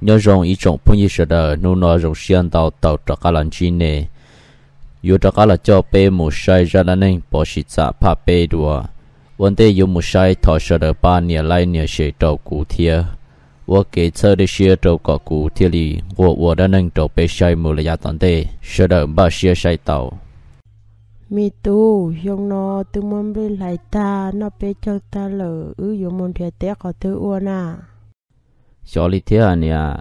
Nyob zoo ib tsoom phooj ywg sawv daws, hnub no zoo siab ntau tau rov qab los ntsib nej. Yuav rov qab los coj peb mus saib zaj dab neeg Pov Sim Txam phaj peb dua. Ua ntej yuav mus saib, thov sawv daws pab nias like nias share rau kuv thiab, ua kev txhawb dej siab rau kom kuv thiaj li nquag ua dab neeg rau peb saib mus lawm yav tom ntej. Sawv daws npaj siab saib tau. Me tub, xyoo no twb muab nplej hlais tag, noj peb caug tag lawm, wb yuav mus nrhiav teb qhov twg ua na? Xyov li thiab niam,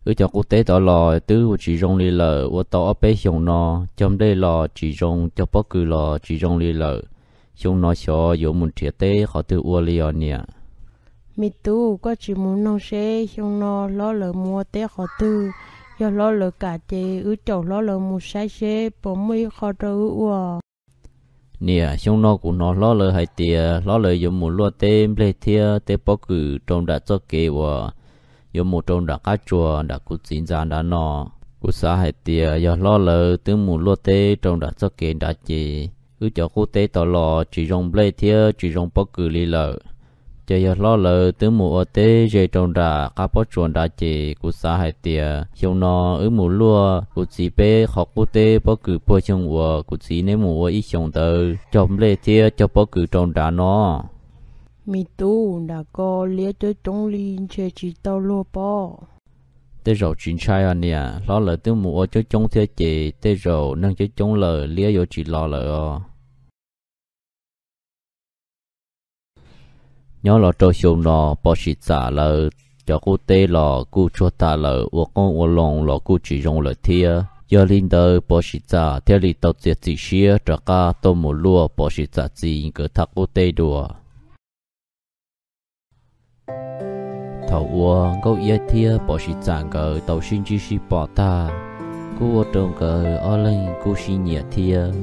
wb cov qub teb tod los twb ua tsis zoo li lawm, ua tau ob peb xyoos no, cog nplej los tsis zoo, cog pob kws los tsis zoo li lawm. Xyoo no xyov yuav mus nrhiav teb qhov twg ua li os niam. Me tub, koj tsis mus noog seb xyoo no hlob lawv mus ua teb qhov twg, yog hlob lawv kam ces wb caum hlob lawv mus saib seb puas muaj ib qho rau wb ua. Niam, xyoo no kuv hnov hlob lawv hais tias hlob lawv yuav mus luaj teb nplej thiab teb pob kws rau nram txoj kev uas yuav mus rau nram qab tsuas nram kuv txiv ntxa nrad no. Kuv xav hais tias yog hlob lawv twb mus luaj teb rau nram txoj kev nrad ces wb cov qub teb tod los tsis zoo nplej thiab tsis zoo pob kws li lawm. Ces yog hlob lawv twb mus ua teb ze rau nram qab pob tsuas nrad ces kuv xav hais tias xyoo no wb mus luaj kuv txiv peb qhov qub teb pob kws puag xyoo uas kuv txiv neb mus ua ib xyoos ntawd cog nplej thiab cog pob kws rau nrad no. Me tub, nram ko liab coob coob li ntshe tsis tau luag pob. Tej zaum tsis ntshai os niam, hlob lawv twb mus ua coob coob thiab ces tej zaum neeg coob coob lawm liab yuav tsis los lawm os. Nyob los rau xyoo no Pov Sim Txam lawv cov qub teb los kuj tsuag tas lawm, ua qoob ua loo los kuj tsis zoo lawm thiab. Yog li ntawd Pov Sim Txam thiaj li tau txiav txim siab rov qab tuaj mus luaj Pov Sim Txam txiv nkawd thaj qub teb dua. Thaum uas Nkauj Iab thiab Pov Sim Txam nkawd tau sib ntsib sib pom tag, kuj ua rau nkawd ob leeg kuj sib nyiam thiab.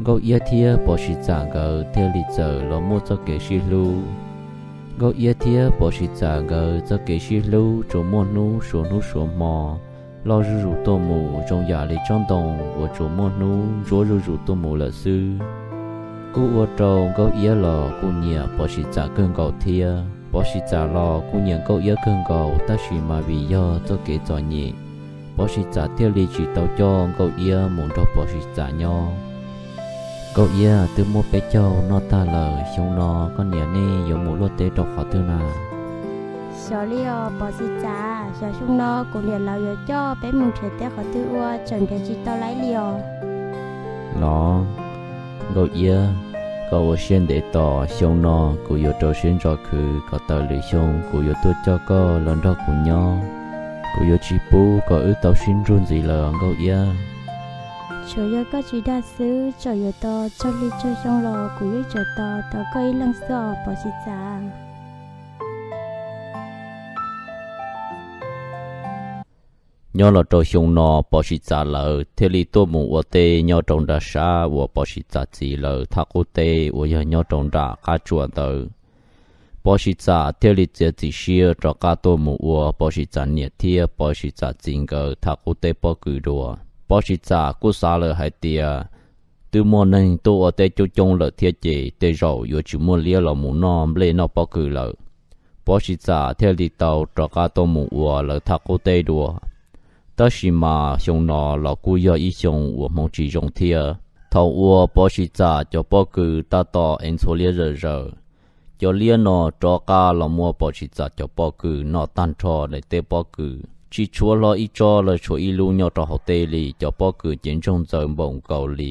Nkauj Iab thiab Pov Sim Txam nkawd thiaj li txawm los muaj txoj kev sib hlub. Nkauj Iab thiab Pov Sim Txam nkawd txoj kev sib hlub tsuas muaj hnub suav hnub suav hmo, loj zuj zus tuaj mus zoo yam li tsob ntoo uas tsuas muaj hnub ntsuab zuj zus tuaj mus lawm xwb. Kuj ua rau Nkauj Iab los kuj nyiam Pov Sim Txam kawg nkaus thiab, Pov Sim Txam los kuj nyiam Nkauj Iab kawg nkaus, tab sis mas vim yog txoj kev txom nyem, Pov Sim Txam thiaj li tsis tau coj Nkauj Iab mus nrog Pov Sim Txam nyob. Nkauj Iab, twb muab peb caug noj tag lawm, xyoo no koj niam nej yuav mus luaj teb rau qhov twg na? Xyov li os Pov Sim Txam, xyov xyoo no kuv niam lawv yuav coj peb mus nrhiav teb qhov twg ua, tseem nrhiav tsis tau laib li os. Los, Nkauj Iab, koj ua siab ntev tos, xyoo no kuv yuav rau siab ntso khwv kom tawm lwm xyoo kuv yuav tuaj coj koj los nrog kuv nyob. Kuv yuav tsis pub kom wb tau sib nrug ntxiv lawm Nkauj Iab. Tsuas yog koj tsis dag xwb, txawm yuav tos tsawg hli tsawg xyoo los kuv yeej tseem tos tau koj ib leeg xwb os Pov Sim Txam. Nyob los rau xyoo no Pov Sim Txam lawv thiaj li tuaj mus ua teb nyob rau nram sab uas Pov Sim Txam txiv lawv thaj qub teb uas yog nyob rau nram qab tsuas ntawd. Pov Sim Txam thiaj li txiav txim siab rov qab tuaj mus ua Pov Sim Txam niam thiab Pov Sim Txam txiv nkawd thaj qub teb pob kws dua. Pov Sim Txam kuj xav lawm hais tias twb muaj neeg tuaj ua teb coob coob lawm thiab ces tej zaum yuav tsis muaj liab los mus noj nplej noj pob kws lawm. Pov Sim Txam thiaj li tau rov qab tuaj mus ua lawv thaj qub teb dua. Tab sis mas xyoo no los kuj yog ib xyoo uas hmoov tsis zoo thiab. Thaum uas Pov Sim Txam cov pob kws tab tom ev ntxhua liab zawm zaws, cov liab no rov qab los muab Pov Sim Txam cov pob kws noj tag nrho daim teb pob kws, tsis tshuav hlo ib tsob los tshuav ib lub nyob rau hauv teb li. Cov pob kws ces ntsoog ntxaws npaum nkaus li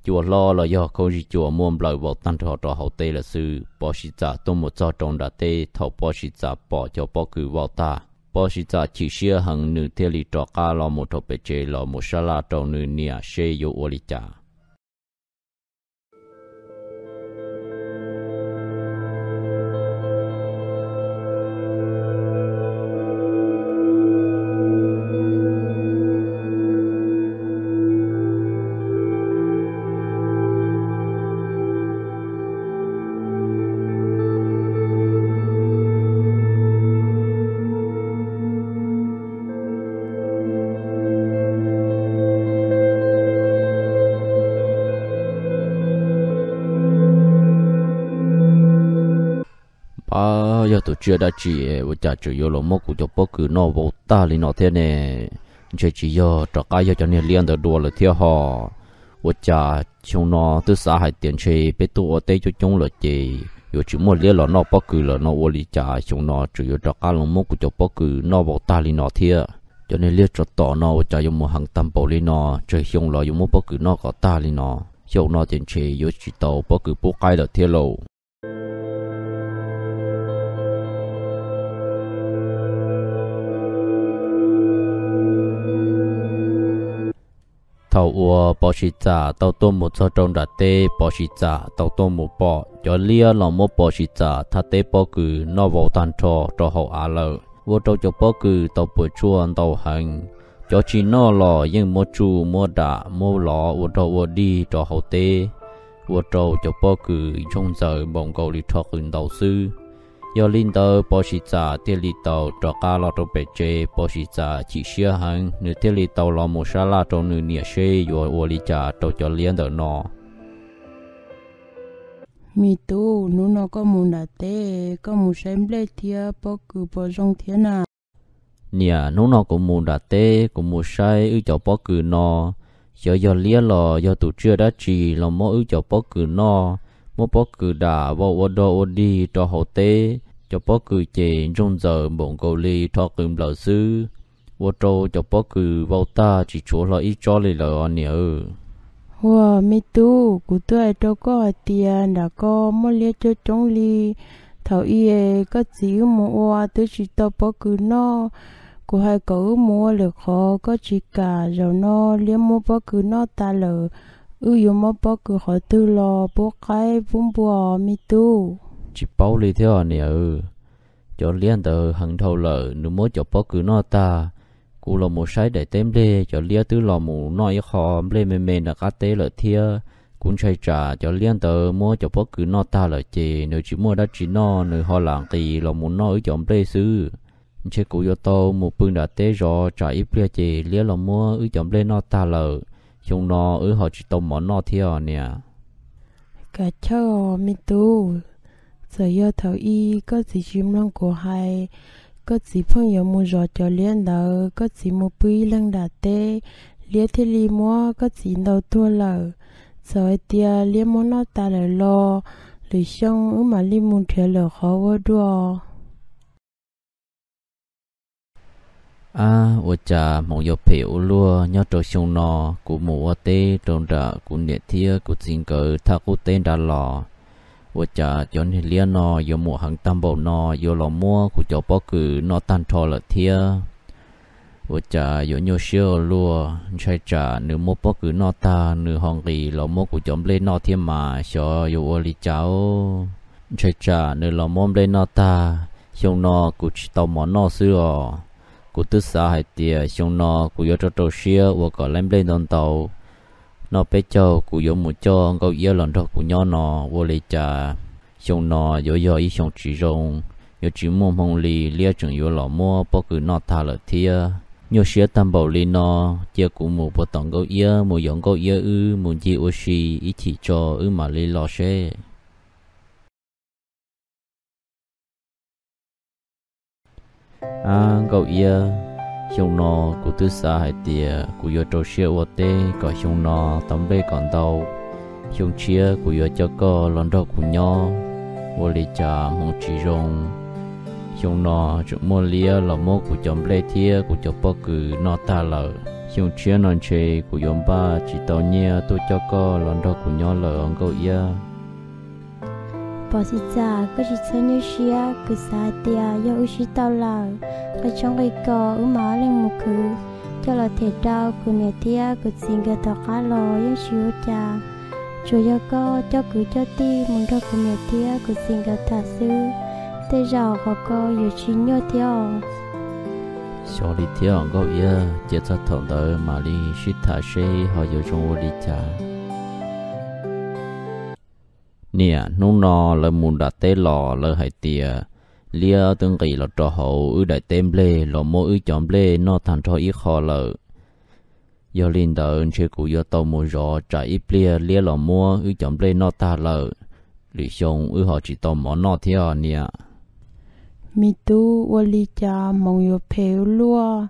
cua hlob los yog khaub zig cua muab nplawm vau tag nrho rau hauv teb lawm xwb. Pov Sim Txam tuaj mus txog rau nram teb, thaum Pov Sim Txam pom cov pob kws vau tag, Pov Sim Txam chim siab heev, nws thiaj li rov qab los mus rau pem tsev los mus sab laj rau nws niam seb yuav ua li cas. tus tsiaj dab tsi ua cas tseem yuav los muab kuv cov pob kws noj vau tag li no thiab ne? Ntshe tsis yog, rov qab yog cov niag liab ntawd dua lawm thiab ho. Ua cas xyoo no twb xav hais tias ntshe peb tuaj ua teb coob coob lawm ces yuav tsis muaj liab los noj pob kws lawm no, ua li cas xyoo no tseem yuav rov qab los muab kuv cov pob kws noj vau tag li no thiab? Cov niag liab tsov tom no ua cas yuav mus heev tag npaum li no, tsawg xyoo los yuav muab pob kws noj kom tag li no. Xyoo no ces ntshe yuav tsis tau pob kws pub qaib lawm thiab lauj. Thaum uas Pov Siv Txam tau tuaj mus txog rau nram teb, Pov Siv Txam tau tuaj mus pom cov liab los muab Pov Siv Txam thaj teb pob kws noj vau tag nrho rau hauv av lawm. Ua rau cov pob kws tau puas tsuaj ntau heev, cov tsis noj los yeej muab tsuj muab dam muab lov ua rog ua dig rau hauv teb, ua rau cov pob kws ntsoog ntxaws npaum nkaus li rho qws ntaus xwb. Yog li ntawd Pov Siv Txam thiaj li tau rov qab los rau pem tsev, Pov Siv Txam chim siab heev, nws thiaj li tau los mus sab laj rau nws niam seb yuav ua li cas rau cov liab ntawm no. Me tub, hnub no koj mus nram teb, koj mus saib nplej thiab pob kws puas zoo thiab na? Niam, hnub no kuv mus nram teb, kuv mus saib wb cov pob kws no, xyov yog liab los yog tus tsiaj dab tsi los muab wb cov pob kws noj, muab pob kws dam vau ua dog ua dig rau hauv teb, cov pob kws ces ntsoog ntxaws npaum nkaus li rho qws nplawm xwb, ua rau cov pob kws vau tag tsis tshuav hlo ib tsob li lawm os niam. Ua, me tub, kuv twb hais rau koj hais tias nram ko muaj liab coob coob li. Thaum i koj txiv wb mus ua twb tsis tau pob kws noj. Kuv hais kom wb mus ua lwm qhov koj tsis kam, zaum no liab muab pob kws noj tas lawm, wb yuav muab pob kws qhov twg los pub qaib pub npua, me tub? Tsis paub li thiab niam. Cov liab ntawd heev dhau lawm, nws muab cov pob kws noj tag. Kuv los mus saib daim teb nplej, cov liab twb los mus noj ib qho nplej me me nram qab teb lawm thiab. Kuv ntshai tsam cov liab ntawd muab cov pob kws noj tag lawm ces nws tsis muaj dab tsi noj, nws ho lam nqis los mus noj wb cov nplej xwb. Ntshe kuv yuav tau mus pw nram teb zov tsam ib pliag ces liab los muab wb cov nplej noj tag lawm, xyoo no wb ho tsis tau mov noj thiab os niam. Kav chawj os me tub, txawm yog thaum i koj txiv tsis mloog kuv hais, koj txiv pheej yuav mus zov cov liab ntawd, koj txiv mus pw ib leeg nram teb, liab thiaj li muab koj txiv ntaus tuag lawm. Txawm hais tias liab muab noj tas lawm los, lwm xyoo wb mam li mus nrhiav lwm qhov ua dua. Ab, ua cas hmoov yuav phem ua luaj, nyob rau xyoo no kuv mus ua teb rau nram kuv niam thiab kuv txiv nkawd thaj qub teb nrad los, ua cas cov niag liab no yuav mus heev tag npaum no, yuav los muab kuv cov pob kws noj tag nrho lawm thiab. Ua cas yuav nyuaj siab ua luaj, ntshai tsam nws muab pob kws noj tag nws ho nqis los muab kuv cov nplej noj thiab mas xyov yuav ua li cas. Ntshai tsam nws los muab nplej noj tag, xyoo no kuv tsis tau mov noj xwb os. Kuv twb xav hais tias xyoo no kuv yuav rau rau siab ua kom laib nplej ntau ntau, noj peb caug kuv yuav mus coj Nkauj Iab los nrog kuv nyob no, ua li cas xyoo no yuav yog ib xyoo tsis zoo, yuav tsis muaj hmoo li liab tseem yuav los muab pob kws noj tag lawm thiab. Nyuaj siab tag npaum li no, cia kuv mus puag tom Nkauj Iab mus yaum Nkauj Iab wb mus ncig ua si ib chim tso wb mam li los seb. Ab Nkauj Iab, xyoo no kuv twb xav hais tias kuv yuav rau siab ua teb kom xyoo no tau nplej kom ntau, xyoo tshiab kuv yuav coj koj los nrog kuv nyob, ua li cas hmoov tsis zoo, xyoo no tseem muaj liab los muab kuv cov nplej thiab kuv cov pob kws noj tag lawm. Xyoo tshiab no ntshe kuv yuav npaj tsis tau nyiaj tuaj coj koj los nrog kuv nyob lawm os Nkauj Iab. Pov Xim Txam, koj tsis txhob nyuaj siab, kuv xav hais tias yog wb sib tau lawm, qhov tseeb nqi ko wb mam ob leeg mus khwv coj los them rau kuv niam thiab kuv txiv nkawd tom qab los yeej tsis ua cas. Tsuas yog koj coj kwv coj tij mus nrog kuv niam thiab kuv txiv nkawd tham xwb, tej zaum qhov ko yuav tsis nyuaj thiab os. Xyov li thiab os Nkauj Iab, cia txog thaum ntawd mam li sib tham seb ho yuav zoo ua li cas. Niam, hnub no lawv mus nram teb los lawv hais tias liab twb nqis los rau hauv wb daim teb nplej los muab wb cov nplej noj tag nrho ib qho lawm. Yog li ntawd ntshe kuv yuav tau mus zov tsam ib pliag liab los muab wb cov nplej noj tag lawm, lwm xyoo wb ho tsis tau mov noj thiab os niam. Me tub, ua li cas hmoov yuav phem ua luaj?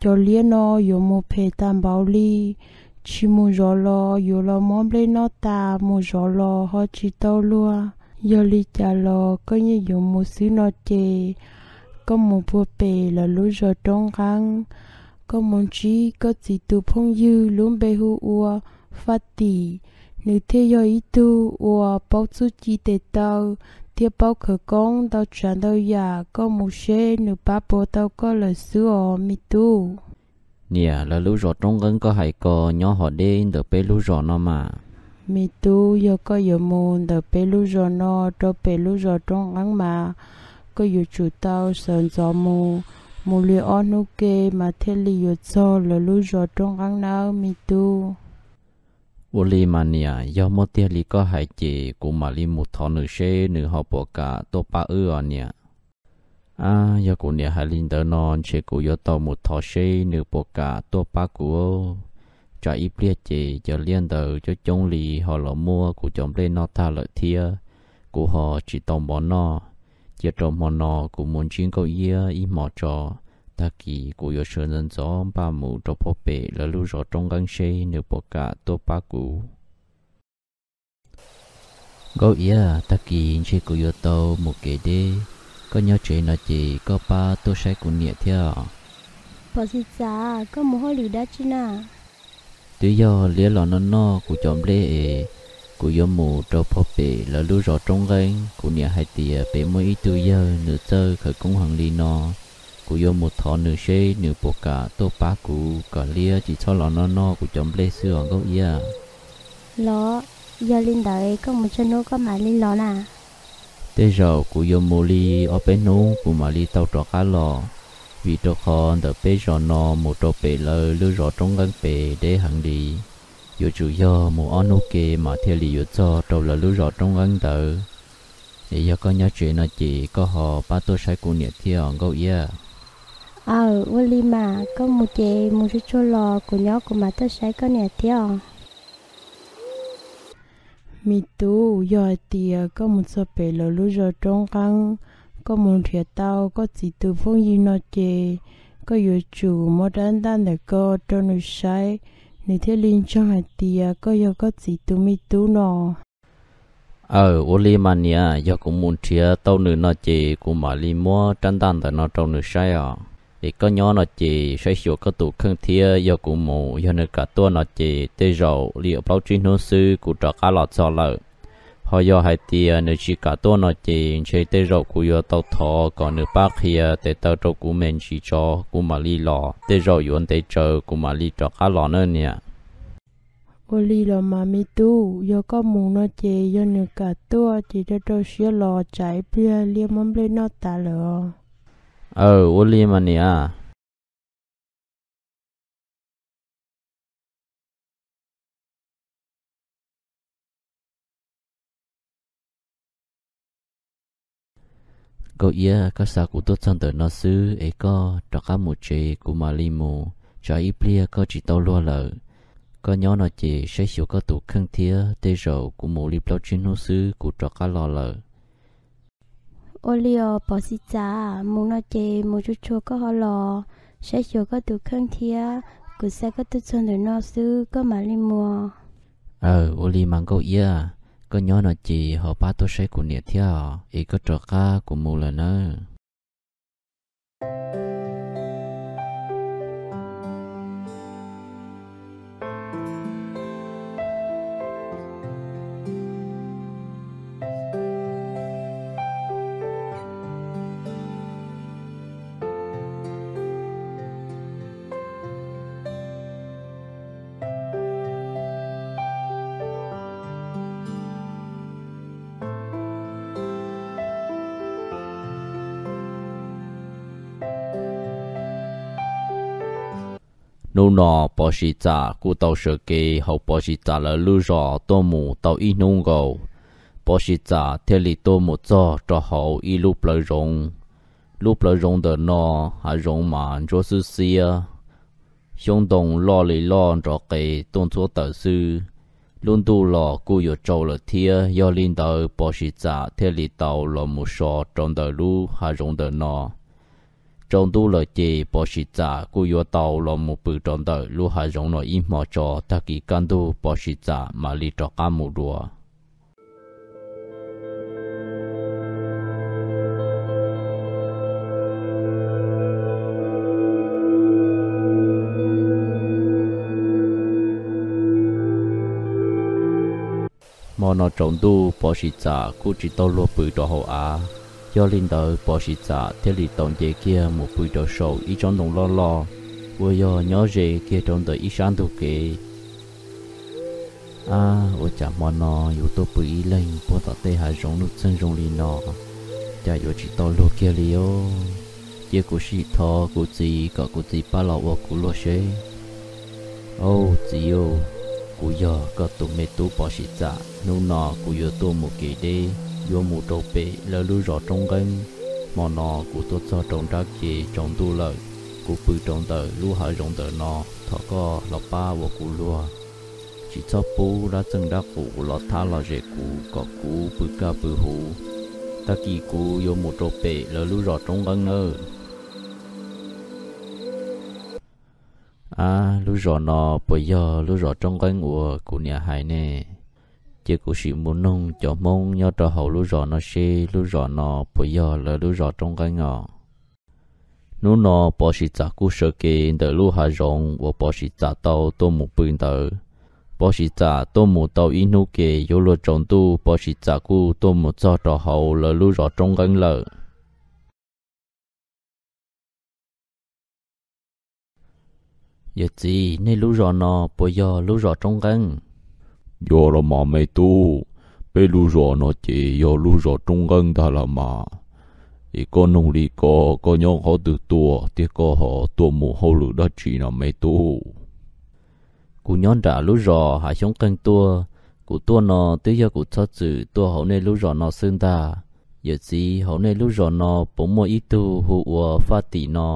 Cov liab no yuav mus phem tag npaum li. Tsis mus zov los yuav los muab nplej noj tas, mus zov los ho tsis tau luag. Yog li cas los koj yeej yuav mus xwb no ces, koj mus puag pem lawv lub zos Roob Nqeeb, koj mus ntsib koj txiv tus phooj ywg lub npe hu ua Faj Tim, nws thiaj yog ib tug uas paub txuj ci tes taw thiab paub khawv koob ntau tsav ntau yam, koj mus seb nws pab puas tau koj lawm xwb os me tub. Niam, lawv lub zos Roob Nqeeb koj hais ko nyob ho deb ntawm peb lub zos no mas. Me tub, yog koj yuav mus ntawm peb lub zos no rau pem lub zos Roob Nqeeb mas, koj yuav tsum tau sawv ntxov mus, mus li ob hnub ke mas thiaj li yuav txog lawv lub zos Roob Nqeeb nawb me tub. Ua li mas niam, yog muaj tiag li koj hais ces kuv mam li mus thov nws seb nws ho puas kam tuaj pab wb os niam. Ab, yog kuv niam hais li ntawd no ntshe kuv yuav tau mus thov seb nws puas kam tuaj pab kuv. Tsam ib pliag ces cov liab ntawd coob coob li ho los muab kuv cov nplej noj tag lawm thiab, kuv ho tsis tau mov noj. Cia rau hmo no kuv mus ntsib Nkauj Iab ib hmos tso, tag kis kuv yuav sawv ntxov ntxov npaj mus rau puag pem lawv lub zos Roob Nqeeb seb nws puas kam tuaj pab kuv. Nkauj Iab, tag kis ntshe kuv yuav tau mus kev deb, koj nyob tsev no ces koj pab tuaj saib kuv niam thiab. Pov Xis Txam, koj mus hauj lwm dab tsi na? Twb yog liab los noj noj kuv cov nplej es kuv yuav mus rau puag pem lawv lub zos Roob Nqeeb. Kuv niam hais tias pem muaj ib tug yawg nws txawj khawv koob heev li no, kuv yuav mus thov nws seb nws puas kam tuaj pab kuv kom liab tsis txhob los noj noj kuv cov nplej xwb os Nkauj Iab. Los, yog li ntawd koj mus tsawg hnub koj mam li los na? Tej zaum kuv yuav mus li ob peb hnub kuv mam li tau rov qab los, vim rau qhov ntawm peb zos no mus rau pem lawv lub zos Roob Nqeeb pem deb heev li. Yuav tsum yog mus ob hnub ke mas thiaj li yuav txog rau lawv lub zos Roob Nqeeb ntawd. Es yog koj nyob tsev no ces koj ho pab tuaj saib kuv niam thiab os Nkauj Iab. Aw, ua li mas koj mus ces mus tsuag tsuag los kuv nyob kuv mam tuaj saib koj niam thiab os. Me tub, yog hais tias koj mus txog pem lawv lub zos Roob Nqeeb, koj mus nrhiav tau koj txiv tus phooj ywg no ces koj yuav tsum muab rab ntaj ntawm ko rau nws saib, nws thiaj li ntseeg hais tias koj yog koj txiv tus me tub no. Aw, ua li mas niam, yog kuv mus nrhiav tau nws no ces kuv mam li muab rab ntaj ntawm no rau nws saib os. Es koj nyob no ces saib xyuas koj tus kheej thiab, yog kuv mus yog nws kam tuaj no ces tej zaum li plaub tsib hnub xwb kuv rov qab los txog lawm. Ho yog hais tias nws tsis kam tuaj no ces ntshe tej zaum kuv yuav tau thov kom nws pab qhia tes taw rau kuv me ntsis tso kuv mam li los, tej zaum yuav ntev tsawv kuv mam li rov qab los na niam. Ua li los mas me tub, yog koj mus no ces yog nws kam tuaj ces rau rau siab los tsam ib pliag liab muab nplej noj tas lawm os. Aw, ua li mas niam. Nkauj Iab, koj xa kuv tuaj txog ntawm no xwb es koj rov qab mus tsev kuv mam li mus, tsam ib pliag koj tsis tau luag lawm. Koj nyob no ces saib xyuas koj tus kheej thiab, tej zaum kuv mus li plaub tsib hnub xwb kuv rov qab los lawm. Ua li os Pov Xis Txam, mus no ces mus tsuag tsuag koj ho los, saib xyuas koj tus kheej thiab, kuv xa koj tuaj txog ntawm no xwb koj mam li mus. Aw, ua li mas Nkauj Iab, koj nyob no ces ho pab tuaj saib kuv niam thiab os, es koj rov qab kuv mus lawm nawb. Hnub no Pov Xis Txam kuj tau sawv kev hauv Pov Xis Txam lawv lub zos tuaj mus tau ib hnub nkaus. Pov Xis Txam thiaj li tuaj mus txog rau hauv ib lub plawv zoov. Lub plawv zoov ntawm no hav zoov mas ntsuab xwb xiab, xyoob ntoo loj li loj nrov qes tuaj ntxhuab tawm xwb. Lub ntuj los kuj yuav tsaus lawm thiab, yog li ntawd Pov Sim Txam thiaj li tau los mus so rau ntawm lub hav zoov ntawm no. Tsaus ntuj lawm ces Pov Sim Txam kuj yuav tau los mus pw rau ntawm lub hav zoov no ib hmo tso, tag kis kaj ntug Pov Sim Txam mam li rov qab mus dua. Hmo no tsaus ntuj Pov Sim Txam kuj tsis tau luag pw rau hauv av, yog li ntawd Pov Sim Txam thiaj li tau nce kiag mus pw rau saum ib tsob ntoo loj loj uas yog nyob ze kiag rau ntawm ib sab ntug kev. Ab, ua cas hmo no yuav tuaj pw ib leeg puag tom tej hav zoov nuj txeeg zoo li no, cas yuav tsis tau luag kiag li os? Cia kuv sim thov kuv txiv kom kuv txiv pab los ua kuv luag seb. Au txiv, kuv yog koj tus me tub Pov Sim Txam. Hnub no kuv yuav tuaj mus kev deb, yuav mus rau pem lawv lub zos Roob Nqeeb. Hmo no kuv tuaj txog rau nrab kev tsaus ntuj lawm, kuv pw rau ntawm lub hav zoov ntawm no, thov koj los pab ua kuv luag, tsis txhob pub dab txeej dab qus los thab los zes kuv kom kuv pw kaj pw huv. Tag kis kuv yuav mus rau pem lawv lub zos Roob Nqeeb nawb. Ab, lub zos no puas yog lub zos Roob Nqeeb uas kuv niam hais ne? Cia kuv sim mus noog cov Hmoob nyob rau hauv lub zos no seb lub zos no puas yog lawv lub zos Roob Nqeeb os. Hnub no Pov Sim Txam kuj sawv kev ntawm lub hav zoov uas Pov Sim Txam tau tuaj mus pw ntawd. Pov Sim Txam tuaj mus tau ib hnub kev yuav luag tsaus ntuj, Pov Sim Txam kuj tuaj mus txog rau hauv lawv lub zos Roob Nqeeb lawm. Yawm txiv, nej lub zos no puas yog lub zos Roob Nqeeb? Yog los mas me tub, peb lub zos no ces yog lub zos Roob Nqeeb ntag los mas. Es koj noog li ko, koj nyob qhov twg tuaj thiab koj ho tuaj mus hauj lwm dab tsi no me tub? Kuv nyob nram lub zos Hav Xyoob Qeeg tuaj. Kuv tuaj no twb yog kuv txhob txwm tuaj hauv nej lub zos no xwb ntag. Yawm txiv, hauv nej lub zos no puas muaj ib tug hu ua Faj Tim no?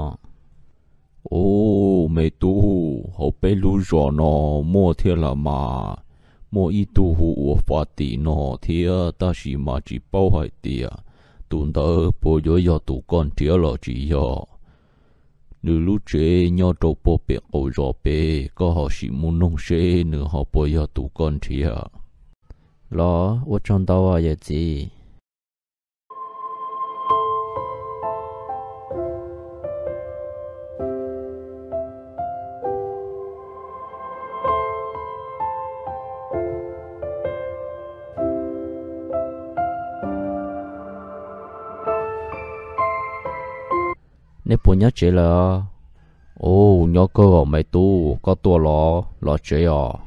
Ub, me tub, hauv peb lub zos no muaj thiab los mas. Muaj ib tug hu ua Faj Tim no thiab, tab sis mas tsis paub hais tias tus ntawd puas yuav yog tus koj nrhiav los tsis yog. Nws lub tsev nyob rau puag pem qaum zos pem, koj ho sim mus noog seb nws ho puas yog tus koj nrhiav. Los ua tsaug ntau yawm txiv. Nej puas nyob tsev lawm? Ub, nyob kawg os me tub, koj tuaj los los tsev os.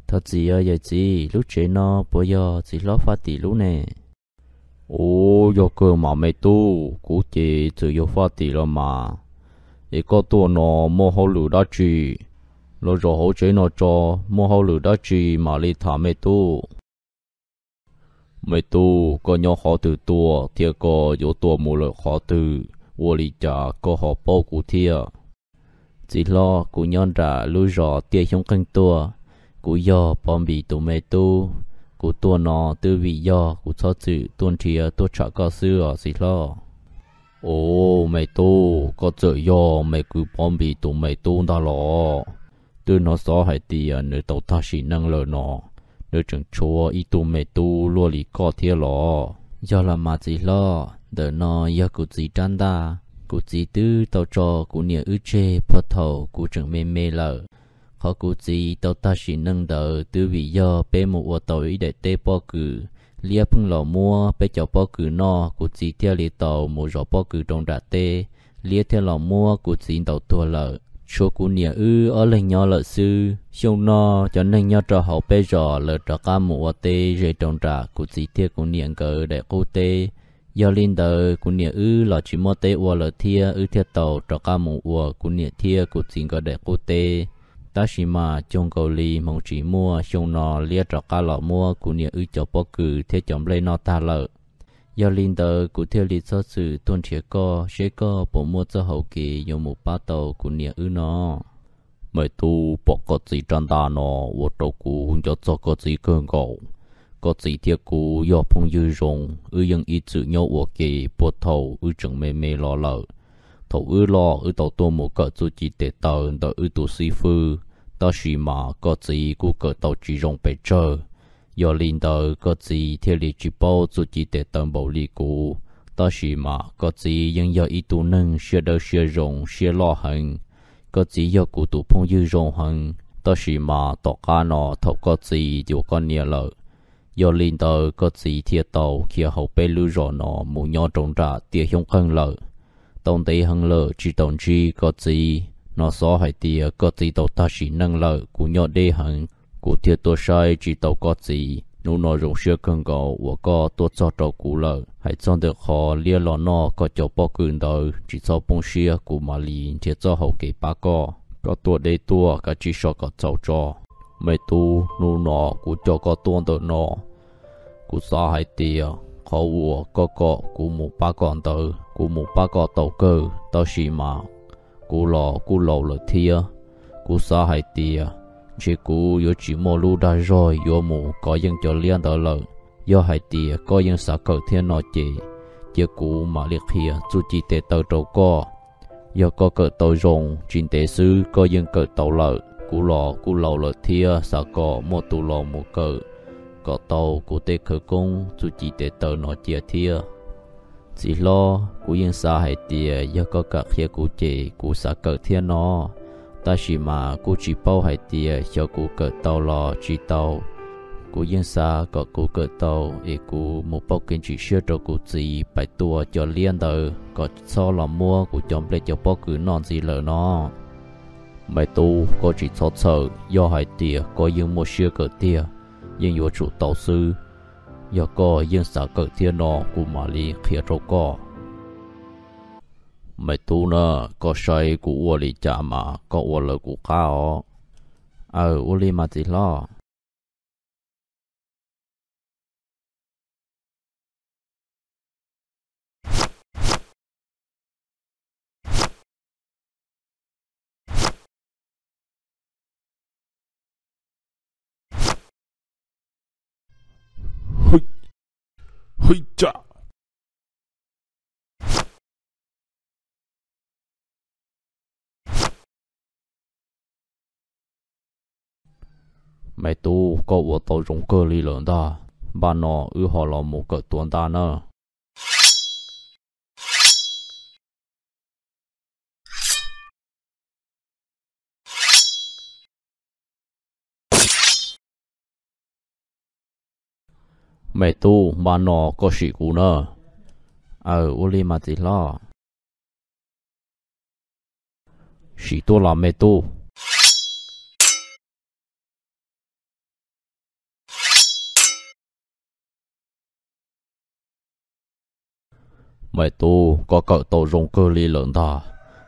Thov txim os yawm txiv, lub tsev no puas yog txiv hlob Faj Tim lub ne? Ub, yog kawg mas me tub, kuv ces txawm yog Faj Tim los mas. Es koj tuaj no muaj hauj lwm dab tsi? Los zaum hauv tsev no tso, muaj hauj lwm dab tsi mam li tham me tub. Me tub, koj nyob qhov twg tuaj thiab koj yuav tuaj mus lawm qhov twg, ua li cas koj ho paub kuv thiab? Txiv hlob, kuv nyob nram lub zos Tiaj Xyoob Qeeg tuaj, kuv yog Pov Npis tus me tub. Kuv tuaj no twb vim yog kuv txhob txwm tuaj nrhiav tuaj tsham koj xwb os txiv hlob. Ub, me tub, koj txawm yog me kwv Pov Npis tus me tub ntag los? Twb hnov xov hais tias nws tau tag sim neej lawm no, nws tseem tshuav ib tug me tub luaj li koj thiab los? Yog los mas txiv hlob, ntawm no yog kuv txiv rab ntaj. Kuv txiv twb tau tso kuv niam wb tseg puag thaum kuv tseem me me lawm. Qhov kuv txiv tau tag sim neej ntawd twb vim yog peb mus ua tau ib daim teb pob kws, liab pheej los muab peb cov pob kws noj, kuv txiv thiaj li tau mus zov pob kws rau nram teb, liab thiaj los muab kuv txiv ntaus tuag lawm. Tshuav kuv niam wb ob leeg nyob lawm xwb. Xyoo no cov neeg nyob rau hauv peb zos lawv rov qab mus ua teb ze rau nram kuv txiv thiab kuv niam nkawd daim qub teb. Yog li ntawd kuv niam wb los tsis muaj teb ua lawm thiab, wb thiaj tau rov qab mus ua kuv niam thiab kuv txiv nkawd daim qub teb. Tab sis mas cuag nkaus li hmoov tsis muaj, xyoo no liab rov qab los muab kuv niam wb cov pob kws thiab cov nplej noj tag lawm. Yog li ntawd kuv thiaj li txhob txwm tuaj nrhiav koj seb koj puas muaj txoj hauv kev yuav mus pab tau kuv niam wb no. Maiv Tub, pom koj txiv rab ntaj no ua rau kuv nco txog koj txiv kawg nkaus. Koj txiv thiab kuv yog phooj ywg zoo, wb yeej ib txwm nyob ua ke puag thaum wb tseem me me los lawm. Thaum wb loj wb tau tuaj mus kawm txuj ci tes taw ntawm wb tus xib fwb, tab sis mas koj txiv kuj kawm tau tsis zoo pes tsawg. Yog li ntawd koj txiv thiaj li tsis paub txuj ci tes taw npaum li kuv, tab sis mas koj txiv yeej yog ib tug neeg siab dawb siab zoo siab loj heev. Koj txiv yog kuv tus phooj ywg zoo heev, tab sis mas tom qab no thaum koj txiv yuav koj niam lawm, yog li ntawd koj txiv thiaj tau khiav hauv peb lub zos no mus nyob rau nram tiaj xyoob qeeg lawm. Tau ntev heev lawm tsis tau ntsib koj txiv, hnov xob hais tias koj txiv tau tag sim neej lawm, kuv nyob deb heev, kuv thiaj tuaj saib tsis tau koj txiv. Hnub no zoo siab kawg nkaus uas koj tuaj txog rau kuv lawm. Hais txog ntawm qhov liab los noj koj cov pob kws ntawd, tsis txhob poob siab, kuv mam li nrhiav txoj hau kev pab koj. Koj tuaj deb tuaj, kav tsij so kom txaus tso. Maiv Tub, hnub no kuv coj koj tuaj ntawm no, kuv xav hais tias qhov uas koj kom kuv mus pab koj ntawd, kuv mus pab koj tau kawg, tab sis mas kuv los kuj laus lawm thiab. Kuv xav hais tias ntshe kuv yuav tsis muaj lub dag zog yuav mus kov yeej cov liab ntawd lawm. Yog hais tias koj yeej xav kawm thiab no ces, cia kuv mam li qhia txuj ci tes taw rau koj. Yog koj kawm tau zoo, tsis ntev xwb koj yeej kawm tau lawm. Kuv los kuj laus lawm thiab, xav kom muaj tus los mus kawm kom tau kuv tej khawv koob txuj ci tes taw no cia thiab. Txiv hlob, kuv yeej xav hais tias yog koj kam qhia kuv ces kuv xav kawm thiab no, tab sis mas kuj tsis paub hais tias xyov kuv kawm tau los tsis tau. Kuv yeej xav kom kuv kawm tau es kuv mus pauj kev ntsim siab rau kuv txiv pais tua cov liab ntawd kom txhob los muab kuv cov nplej cov pob kws noj ntxiv lawm no. Maiv Tub, koj tsis txhob txhawj, yog hais tias koj yeej muaj siab kawm tiag, yeej yuav tsum tau xwb. Yog koj yeej xav kawm thiab no, kuv mam li qhia rau koj. Maiv Tub na, koj saib kuv ua li cas mas koj ua lawv kuv qab os. Aw, ua li mas txiv hlob. Maiv Tub, koj ua tau zoo kawg li lawm ntag. Npaj no wb ho los mus kawm tuav ntaj na. Maiv Tub, npaj no koj sim kuv na. Aw, ua li mas txiv hlob. Sim tuaj los Maiv Tub. Maiv Tub, koj kawm tau zoo kawg li lawm ntag.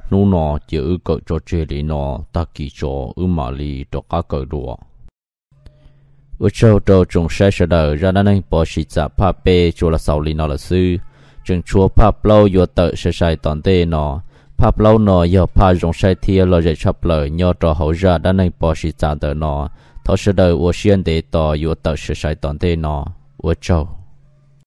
Hnub no cia wb kawm tso tseg li no, tag kis tso wb mam li rov qab kawm dua. Ua tsaug rau tsoom saib sawv daws, zaj dab neeg Pov Siv Txam phaj peb tsuas los xaus li no lawm xwb. Tseem tshuav phaj plaub yuav tawm sai sai tom ntej no. Phaj plaub no yog phaj zoo saib thiab lom zem tshaj plaws nyob rau hauv zaj dab neeg Pov Siv Txam ntawm no. Thov sawv daws ua siab ntev tos yuav tawm sai sai tom ntej no. Ua tsaug.